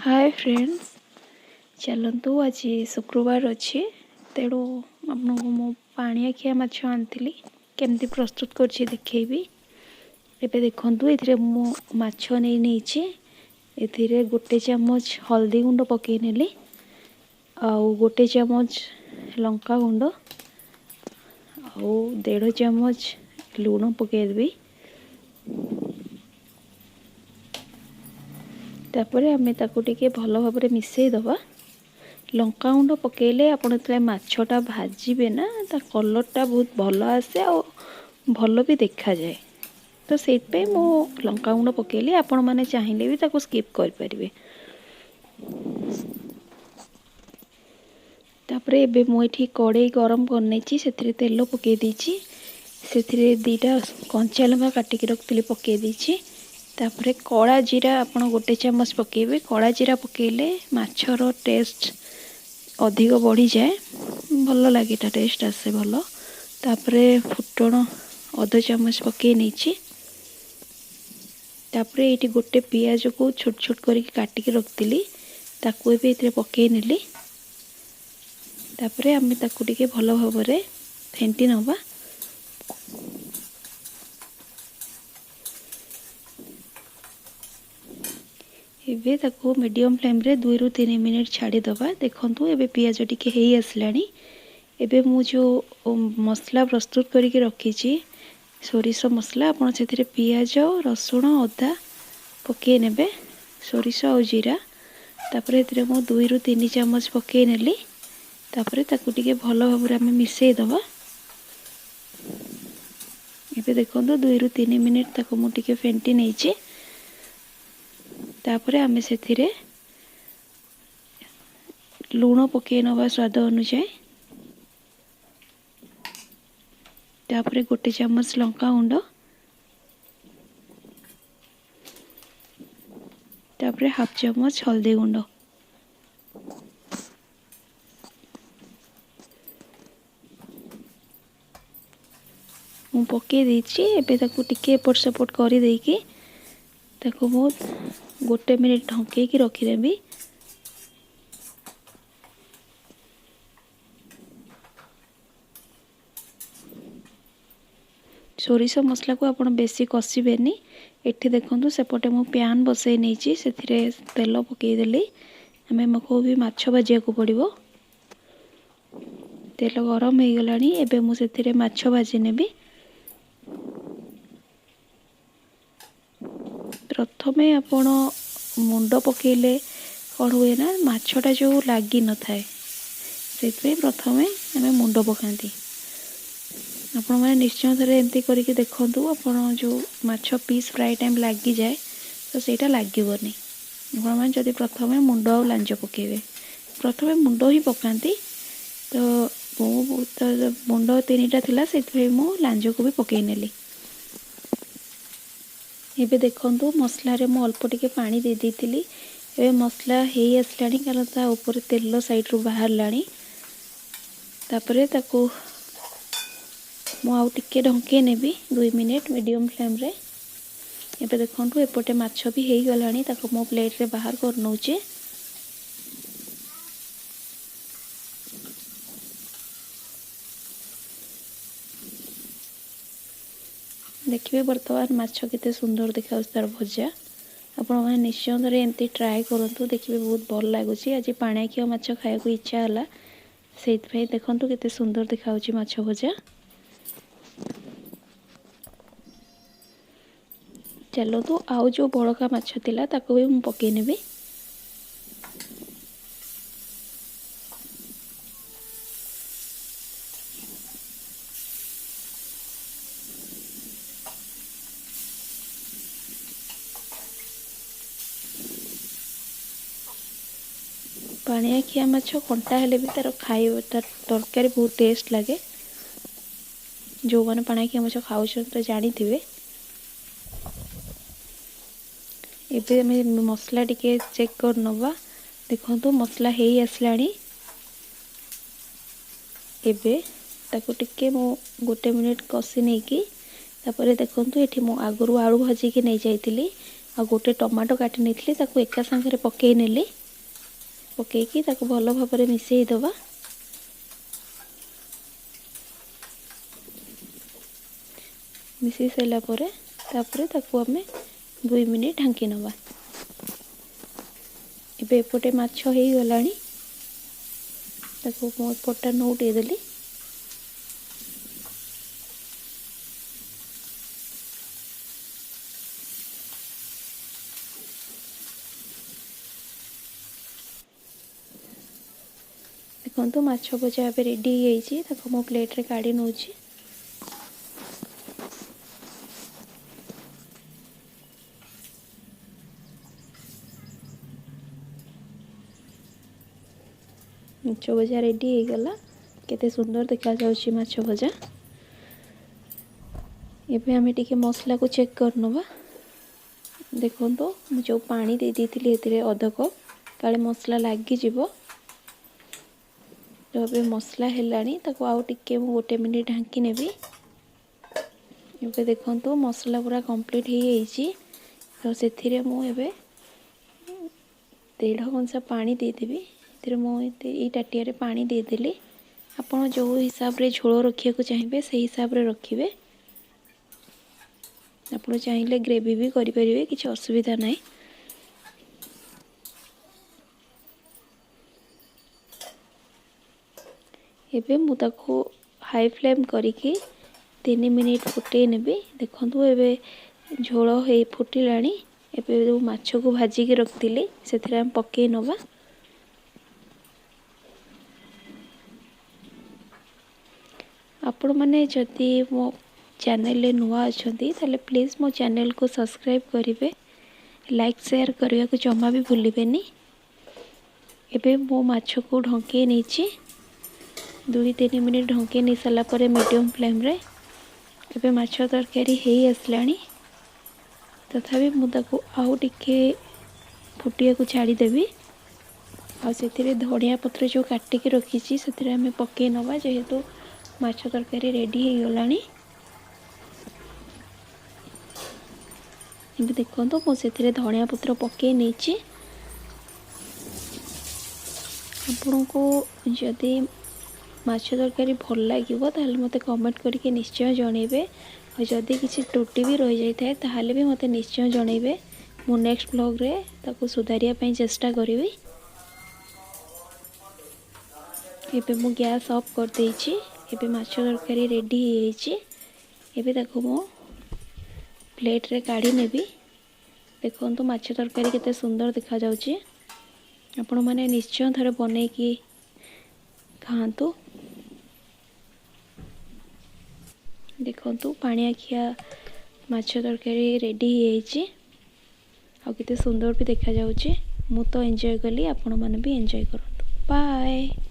ହାଏ friends, ଚାଲନ୍ତୁ ଆଜି ଶୁକ୍ରବାର ଅଛି, ତେଣୁ ଆପଣଙ୍କୁ ମୁଁ ପାଣିଆଖିଆ ମାଛ ଆଣିଥିଲି, କେମିତି ପ୍ରସ୍ତୁତ କରୁଛି ଦେଖେଇବି। ଏବେ ଦେଖନ୍ତୁ, ଏଥିରେ ମୁଁ ମାଛ ନେଇ ନେଇଛି। ଏଥିରେ 1 ଚାମଚ ହଳଦୀ ଗୁଣ୍ଡ ପକାଇ ନେଲି, ଆଉ 1 ଚାମଚ ଲଙ୍କା ଗୁଣ୍ଡ, ଆଉ 1.5 ଚାମଚ ଲୁଣ ପକାଇଦେବି। ତାପରେ ଆମେ ତାକୁ ଟିକେ ଭଲ ଭାବରେ ମିଶାଇ ଦେବା। ଲଙ୍କାଗୁଣ୍ଡ ପକାଇଲେ ଆପଣ ଯେତେବେଳେ ମାଛଟା ଭାଜିବେ ନା, ତା କଲର୍ଟା ବହୁତ ଭଲ ଆସେ ଆଉ ଭଲ ବି ଦେଖାଯାଏ। ତ ସେଇଥିପାଇଁ ମୁଁ ଲଙ୍କାଗୁଣ୍ଡ ପକାଇଲି। ଆପଣମାନେ ଚାହିଁଲେ ବି ତାକୁ ସ୍କିପ୍ କରିପାରିବେ। ତାପରେ ଏବେ ମୁଁ ଏଠି କଡ଼େଇ ଗରମ କରିନେଇଛି, ସେଥିରେ ତେଲ ପକାଇ ଦେଇଛି। ସେଥିରେ 2ଟା କଞ୍ଚା ଲଙ୍କା କାଟିକି ରଖିଥିଲି, ପକାଇ ଦେଇଛି। ତାପରେ କଳା ଜିରା ଆପଣ 1 ଚାମଚ ପକାଇବେ। କଳା ଜିରା ପକାଇଲେ ମାଛର ଟେଷ୍ଟ ଅଧିକ ବଢ଼ିଯାଏ, ଭଲ ଲାଗେ, ତା ଟେଷ୍ଟ ଆସେ ଭଲ। ତାପରେ ଫୁଟଣ ଅଧ ଚାମଚ ପକାଇ ନେଇଛି। ତାପରେ ଏଇଠି ଗୋଟେ ପିଆଜକୁ ଛୋଟ ଛୋଟ କରିକି କାଟିକି ରଖିଥିଲି, ତାକୁ ଏବେ ଏଥିରେ ପକାଇ ନେଲି। ତାପରେ ଆମେ ତାକୁ ଟିକେ ଭଲ ଭାବରେ ଫେଣ୍ଟି ନେବା। ଏବେ ତାକୁ ମିଡ଼ିୟମ୍ ଫ୍ଲେମ୍ରେ 2ରୁ 3 ମିନିଟ୍ ଛାଡ଼ିଦେବା। ଦେଖନ୍ତୁ, ଏବେ ପିଆଜ ଟିକେ ହେଇ ଆସିଲାଣି। ଏବେ ମୁଁ ଯେଉଁ ମସଲା ପ୍ରସ୍ତୁତ କରିକି ରଖିଛି, ସୋରିଷ ମସଲା, ଆପଣ ସେଥିରେ ପିଆଜ, ରସୁଣ, ଅଦା ପକାଇ ନେବେ, ସୋରିଷ ଆଉ ଜିରା। ତାପରେ ଏଥିରେ ମୁଁ 2ରୁ 3 ଚାମଚ ପକାଇ ନେଲି। ତାପରେ ତାକୁ ଟିକେ ଭଲ ଭାବରେ ଆମେ ମିଶାଇ ଦେବା। ଏବେ ଦେଖନ୍ତୁ, 2ରୁ 3 ମିନିଟ୍ ତାକୁ ମୁଁ ଟିକେ ଫେଣ୍ଟି ନେଇଛି। ତାପରେ ଆମେ ସେଥିରେ ଲୁଣ ପକାଇ ନେବା ସ୍ୱାଦ ଅନୁଯାୟୀ। ତାପରେ 1 ଚାମଚ ଲଙ୍କା ଗୁଣ୍ଡ, ତାପରେ ହାଫ୍ ଚାମଚ ହଳଦୀ ଗୁଣ୍ଡ। ମୁଁ ପକାଇ ଦେଇଛି। ଏବେ ତାକୁ ଟିକେ ଏପଟ ସେପଟ କରିଦେଇକି ତାକୁ ମୁଁ 1 ମିନିଟ୍ ଢଙ୍କେଇକି ରଖିଦେବି। ସୋରିଷ ମସଲାକୁ ଆପଣ ବେଶୀ କଷିବେନି। ଏଠି ଦେଖନ୍ତୁ, ସେପଟେ ମୁଁ ପ୍ୟାନ୍ ବସାଇ ନେଇଛି, ସେଥିରେ ତେଲ ପକାଇଦେଲି। ଆମକୁ ବି ମାଛ ଭାଜିବାକୁ ପଡ଼ିବ। ତେଲ ଗରମ ହେଇଗଲାଣି, ଏବେ ମୁଁ ସେଥିରେ ମାଛ ଭାଜି ନେବି। ପ୍ରଥମେ ଆପଣ ମୁଣ୍ଡ ପକାଇଲେ କ'ଣ ହୁଏ ନା, ମାଛଟା ଯେଉଁ ଲାଗିନଥାଏ, ସେଥିପାଇଁ ପ୍ରଥମେ ଆମେ ମୁଣ୍ଡ ପକାନ୍ତି। ଆପଣମାନେ ନିଶ୍ଚୟ ଥରେ ଏମିତି କରିକି ଦେଖନ୍ତୁ। ଆପଣ ଯେଉଁ ମାଛ ପିସ୍ ଫ୍ରାଏ ଟାଇମ୍ ଲାଗିଯାଏ, ତ ସେଇଟା ଲାଗିବନି ଆପଣମାନେ ଯଦି ପ୍ରଥମେ ମୁଣ୍ଡ ଆଉ ଲାଞ୍ଜ ପକାଇବେ। ପ୍ରଥମେ ମୁଣ୍ଡ ହିଁ ପକାନ୍ତି, ତ ମୁଁ ତ ମୁଣ୍ଡ 3ଟା ଥିଲା, ସେଥିପାଇଁ ମୁଁ ଲାଞ୍ଜକୁ ବି ପକାଇ ନେଲି। ଏବେ ଦେଖନ୍ତୁ, ମସଲାରେ ମୁଁ ଅଳ୍ପ ଟିକେ ପାଣି ଦେଇ ଦେଇଥିଲି। ଏବେ ମସଲା ହେଇ ଆସିଲାଣି, କାରଣ ତା ଉପରେ ତେଲ ସାଇଡ଼ରୁ ବାହାରିଲାଣି। ତାପରେ ତାକୁ ମୁଁ ଆଉ ଟିକେ ଢଙ୍କେଇ ନେବି 2 ମିନିଟ୍ ମିଡ଼ିୟମ୍ ଫ୍ଲେମ୍ରେ। ଏବେ ଦେଖନ୍ତୁ, ଏପଟେ ମାଛ ବି ହେଇଗଲାଣି, ତାକୁ ମୁଁ ପ୍ଲେଟ୍ରେ ବାହାର କରିନେଉଛି। ଦେଖିବେ ବର୍ତ୍ତମାନ ମାଛ କେତେ ସୁନ୍ଦର ଦେଖାଯାଉଛି ତାର ଭଜା। ଆପଣମାନେ ନିଶ୍ଚୟ ଥରେ ଏମିତି ଟ୍ରାଏ କରନ୍ତୁ, ଦେଖିବେ ବହୁତ ଭଲ ଲାଗୁଛି। ଆଜି ପାଣିଆଖିଆ ମାଛ ଖାଇବାକୁ ଇଚ୍ଛା ହେଲା, ସେଇଥିପାଇଁ ଦେଖନ୍ତୁ କେତେ ସୁନ୍ଦର ଦେଖାଯାଉଛି ମାଛ ଭଜା। ଚାଲନ୍ତୁ, ଆଉ ଯେଉଁ ବଳକା ମାଛ ଥିଲା ତାକୁ ବି ମୁଁ ପକାଇ ନେବି। ପାଣିଆଖିଆ ମାଛ କଣ୍ଟା ହେଲେ ବି ତାର ଖାଇବା, ତାର ତରକାରୀ ବହୁତ ଟେଷ୍ଟ ଲାଗେ। ଯେଉଁମାନେ ପାଣିଆଖିଆ ମାଛ ଖାଉଛନ୍ତି ତ ଜାଣିଥିବେ। ଏବେ ଆମେ ମସଲା ଟିକେ ଚେକ୍ କରିନେବା। ଦେଖନ୍ତୁ, ମସଲା ହେଇ ଆସିଲାଣି। ଏବେ ତାକୁ ଟିକେ ମୁଁ 1 ମିନିଟ୍ କଷି ନେଇକି, ତାପରେ ଦେଖନ୍ତୁ, ଏଠି ମୁଁ ଆଗରୁ ଆଳୁ ଭାଜିକି ନେଇଯାଇଥିଲି ଆଉ ଗୋଟେ ଟମାଟୋ କାଟି ନେଇଥିଲି, ତାକୁ ଏକା ସାଙ୍ଗରେ ପକାଇ ନେଲି। ପକାଇକି ତାକୁ ଭଲ ଭାବରେ ମିଶାଇ ଦେବା। ମିଶାଇ ସାରିଲା ପରେ ତାପରେ ତାକୁ ଆମେ 2 ମିନିଟ୍ ଢାଙ୍କି ନେବା। ଏବେ ଏପଟେ ମାଛ ହେଇଗଲାଣି, ତାକୁ ମୁଁ ଏପଟଟା ନଉଟେଇ ଦେଲି। ଦେଖନ୍ତୁ ମାଛ ଭଜା ଏବେ ରେଡ଼ି ହେଇଯାଇଛି। ତାକୁ ମୁଁ ପ୍ଲେଟ୍ରେ କାଢ଼ି ନେଉଛି। ମାଛ ଭଜା ରେଡ଼ି ହେଇଗଲା। କେତେ ସୁନ୍ଦର ଦେଖାଯାଉଛି ମାଛ ଭଜା। ଏବେ ଆମେ ଟିକେ ମସଲାକୁ ଚେକ୍ କରିନେବା। ଦେଖନ୍ତୁ ମୁଁ ଯେଉଁ ପାଣି ଦେଇ ଦେଇଥିଲି ଏଥିରେ ଅଧ କପ୍, କାଳେ ମସଲା ଲାଗିଯିବ। ତ ଏବେ ମସଲା ହେଲାଣି, ତାକୁ ଆଉ ଟିକେ ମୁଁ 1 ମିନିଟ୍ ଢାଙ୍କି ନେବି। ଏବେ ଦେଖନ୍ତୁ ମସଲା ପୁରା କମ୍ପ୍ଲିଟ୍ ହେଇଯାଇଛି। ତ ସେଥିରେ ମୁଁ ଏବେ 1.5 କଂସା ପାଣି ଦେଇଦେବି। ଏଥିରେ ମୁଁ ଏଇ ତାଟିଆରେ ପାଣି ଦେଇଦେଲି। ଆପଣ ଯେଉଁ ହିସାବରେ ଝୋଳ ରଖିବାକୁ ଚାହିଁବେ ସେଇ ହିସାବରେ ରଖିବେ। ଆପଣ ଚାହିଁଲେ ଗ୍ରେଭି ବି କରିପାରିବେ, କିଛି ଅସୁବିଧା ନାହିଁ। ଏବେ ମୁଁ ତାକୁ ହାଇ ଫ୍ଲେମ୍ କରିକି 3 ମିନିଟ୍ ଫୁଟେଇ ନେବି। ଦେଖନ୍ତୁ ଏବେ ଝୋଳ ହେଇ ଫୁଟିଲାଣି। ଏବେ ଯେଉଁ ମାଛକୁ ଭାଜିକି ରଖିଥିଲି ସେଥିରେ ଆମେ ପକାଇ ନେବା। ଆପଣମାନେ ଯଦି ମୋ ଚ୍ୟାନେଲରେ ନୂଆ ଅଛନ୍ତି ତାହେଲେ ପ୍ଲିଜ୍ ମୋ ଚ୍ୟାନେଲକୁ ସବସ୍କ୍ରାଇବ୍ କରିବେ, ଲାଇକ୍ ସେୟାର କରିବାକୁ ଜମା ବି ଭୁଲିବେନି। ଏବେ ମୁଁ ମାଛକୁ ଢଙ୍କେଇ ନେଇଛି। 2-3 ମିନିଟ୍ ଢଙ୍କେଇ ନେଇ ସାରିଲା ପରେ ମିଡ଼ିୟମ୍ ଫ୍ଲେମ୍ରେ ଏବେ ମାଛ ତରକାରୀ ହେଇ ଆସିଲାଣି। ତଥାପି ମୁଁ ତାକୁ ଆଉ ଟିକେ ଫୁଟିବାକୁ ଛାଡ଼ିଦେବି। ଆଉ ସେଥିରେ ଧନିଆ ପତ୍ର ଯେଉଁ କାଟିକି ରଖିଛି ସେଥିରେ ଆମେ ପକାଇ ନେବା, ଯେହେତୁ ମାଛ ତରକାରୀ ରେଡ଼ି ହେଇଗଲାଣି। ଏବେ ଦେଖନ୍ତୁ ମୁଁ ସେଥିରେ ଧନିଆ ପତ୍ର ପକାଇ ନେଇଛି। ଆପଣଙ୍କୁ ଯଦି ମାଛ ତରକାରୀ ଭଲ ଲାଗିବ ତାହେଲେ ମୋତେ କମେଣ୍ଟ କରିକି ନିଶ୍ଚୟ ଜଣାଇବେ। ଆଉ ଯଦି କିଛି ତ୍ରୁଟି ବି ରହିଯାଇଥାଏ ତାହେଲେ ବି ମୋତେ ନିଶ୍ଚୟ ଜଣାଇବେ। ମୁଁ ନେକ୍ସଟ ବ୍ଲଗ୍ରେ ତାକୁ ସୁଧାରିବା ପାଇଁ ଚେଷ୍ଟା କରିବି। ଏବେ ମୁଁ ଗ୍ୟାସ୍ ଅଫ୍ କରିଦେଇଛି। ଏବେ ମାଛ ତରକାରୀ ରେଡ଼ି ହେଇଯାଇଛି। ଏବେ ତାକୁ ମୁଁ ପ୍ଲେଟ୍ରେ କାଢ଼ି ନେବି। ଦେଖନ୍ତୁ ମାଛ ତରକାରୀ କେତେ ସୁନ୍ଦର ଦେଖାଯାଉଛି। ଆପଣମାନେ ନିଶ୍ଚୟ ଥରେ ବନେଇକି ଖାଆନ୍ତୁ। ଦେଖନ୍ତୁ ପାଣିଆ ଖିଆ ମାଛ ତରକାରୀ ରେଡ଼ି ହେଇଯାଇଛି। ଆଉ କେତେ ସୁନ୍ଦର ବି ଦେଖାଯାଉଛି। ମୁଁ ତ ଏନ୍ଜୟ କଲି, ଆପଣମାନେ ବି ଏନ୍ଜୟ କରନ୍ତୁ। ବାଏ।